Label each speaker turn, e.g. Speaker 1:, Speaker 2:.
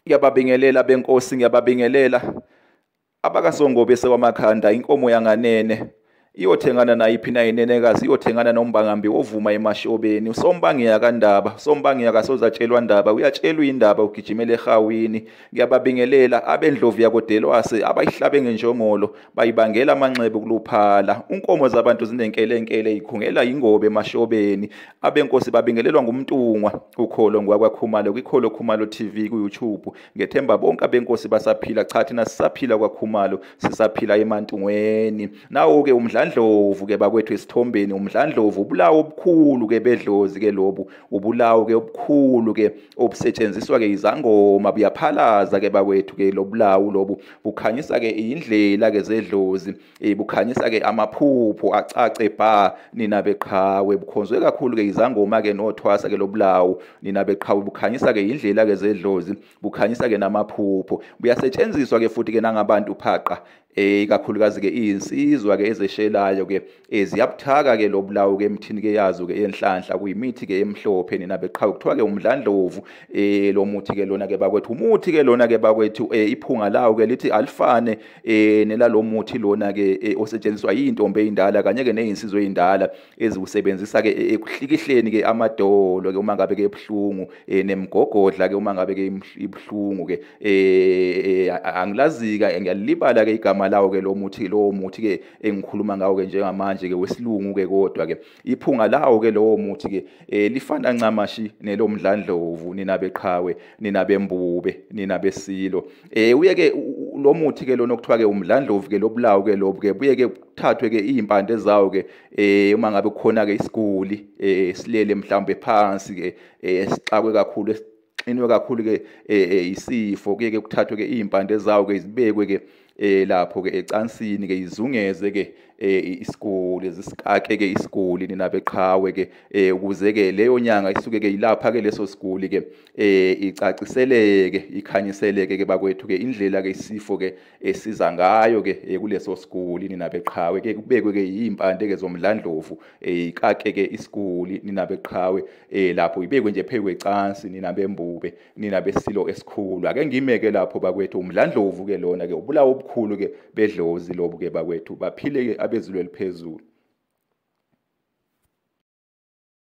Speaker 1: Ngiyababingelela benkosi, ngiyababingelela abakaSongobe sewamakhanda, inkomo yanganene iyothengana nayiphi na inenekazi, iyothengana nombangambi ovuma emashobeni. Usombangi yakandaba, usombangi yakasozatshelwa ndaba, uyatshelwa indaba ugijimela ehawini. Ngiyababingelela abendlovu yakoDelwase, abayihlabe ngenjongolo bayibangela amanxeba ukuluphala. Unkomo zabantu zinenkelenkele ikhungela ingobe emashobeni. Abenkosi babingelelwa ngumntungwa ukholo ngwakwaKhumalo kwikholo Khumalo TV ku YouTube. Ngethemba bonke abenkosi basaphila. Cha, thina sisaphila kwaKhumalo, sisaphila emantungweni. Nawo ke umdlandlovu ke bakwethu esithombeni, umdlandlovu ubulawo obukhulu ke bedlozi ke lobu, ubulawo ke obukhulu ke obusetshenziswa ke izangoma, buyaphalaza ke bakwethu ke lobulawo lobu, bukhanyisa ke indlela ke zedlozi, bukhanyisa ke amaphupho acace bha nina beqhawe. Bukhonzwe kakhulu ke izangoma ke nothwasa ke lobulawo nina beqhawe, bukhanyisa ke indlela ke zedlozi, bukhanyisa ke namaphupho. Buyasetshenziswa ke futhi ke nangabantu phaqa, ikakhulukazi ke izinsizwa ke ezeshelayo ke, ziyabuthaka ke lobulawo ke emthini ke yazo ke enhlanhla, kuyimithi ke emhlophe nina beqhawe, kuthiwa ke umdlandlovu. Lo muthi ke lona ke bakwethu, umuthi ke lona ke bakwethu, iphunga lawo ke lithi alifane nelalo muthi lona ke osetshenziswa yintombi eyindala kanye ke nezinsizwa eyindala eziwusebenzisa ke ekuhlikihleni ke amadolo ke uma ngabe ke ebuhlungu, nemgogodla ke uma ngabe ke ibuhlungu ke. Angilazika, ngiyalibala ke igama lawo ke lo muthi, lo muthi ke engikhuluma ngawo ke njengamanje ke wesilungu ke, kodwa ke iphunga lawo ke lowo muthi ke lifana ncamashi nelomdlandlovu nina beqhawe, nina bembube, nina besilo. Uye ke lo muthi ke lona okuthiwa ke umdlandlovu ke, lobulawo ke lobu ke, buye ke kuthathwe ke izimpande zawo ke, uma ngabe kukhona ke isiguli silele mhlawumbe phansi ke, sixakwe kakhulu, esixinwe kakhulu ke isifo, kuye ke kuthathwe ke izimpande zawo ke zibekwe ke lapho ke ecansini ke, izungeze ke isiguli, zisikake ke isiguli nina beqhawe ke, ukuze ke leyo nyanga isuke ke ilapha ke leso siguli ke, icaciseleke, ikhanyiseleke ke bakwethu ke indlela ke isifo ke esiza ngayo ke kuleso siguli nina beqhawe ke. Kubekwe ke izimpande ke zomdlandlovu, ikake ke isiguli nina beqhawe, lapho ibekwe nje phezu kwecansi nina bembube, nina besilo esikhulu. Ake ngimeke lapho bakwethu, umdlandlovu ke lona ke ubulawo obukhulu ke bedlozi lobu ke bakwethu. Baphile ke abezulu eliphezulu.